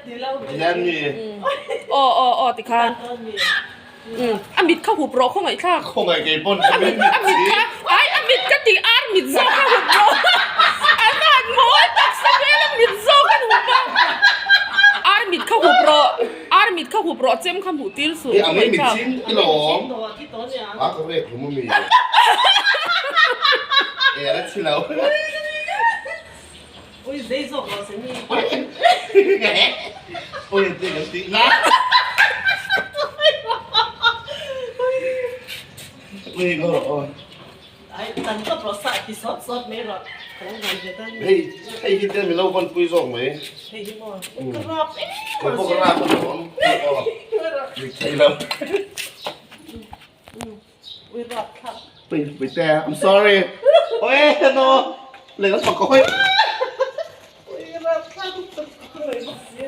Hian mi. Aw aw aw tikhan. A mit kha hup rawh khawngaih thlak. Khawngaih kei pawn ka mit A mit kha ai a mit ka tih ar mit zawk a hup rawh. An han mawi taksa hmel a mit zawk an hup a. Ar mit kha hup rawh. Ar mit kha hup rawh chem kha hmuh tir suh khawngaih thlak. I lawm. A ka rek hlum a mi. E ala thi lo. Ui zei zawk lo se mi. Ui te kan tih na. Ui go ro. Ai tan top ro sa ti sot sot mai ro. Kan ngai ve dan. Hei hei hi te mi lo van pui zawk mai. Hei hi mo. Ka rap. Ka pawh ka rap a lawm. Dik thei lo. Ui rap thlak. Pui pui te I'm sorry. Oi no. Lei kan pak oi. Ui rap thlak ui bawk si.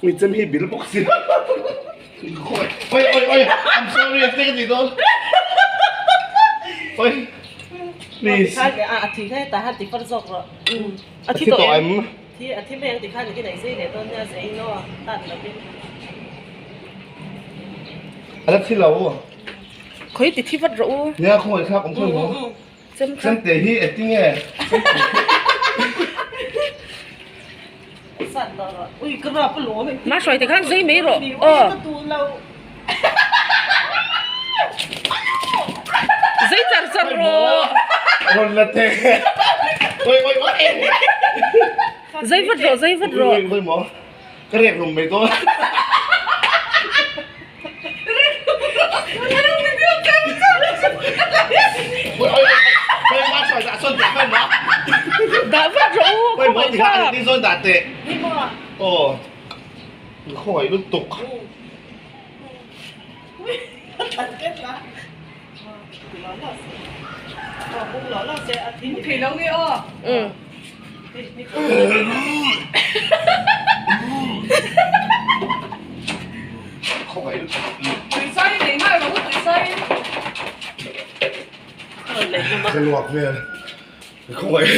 Mi chem hi bil bawk si. Oi oi oi I'm sorry te ka ti dawn. Oi. Please. A thi khai ta han ti far zawk rawh. A thi tawh em? Thi a thi mai ang ti khan i nei zei leh dawn nia zei no tan lovin. A la thi lo. Khawi ti thi vat rawh u. Nia khawngaih thlak awm khawi maw. Chem kha. Chem te hi engtin nge. Sat tawh rawh. Ui ka rap a lawm. Ma hruai te khan zei mai rawh. Aw. Ka duh lo. Zei char char rawh. Rawn la teh. Oi oi oi. Zei vat rawh zei vat rawh. Ui ui maw. Ka rek rum mai dawn. Oi oi oi. Ma sawi dah sawn teh khawi maw. Dah vat rawh u. Khawi maw tikha ni zawn dah teh. Ni maw. Aw. Khawngaih lutuk. Khawngaih lutuk. Ka luak vel. Khawngaih.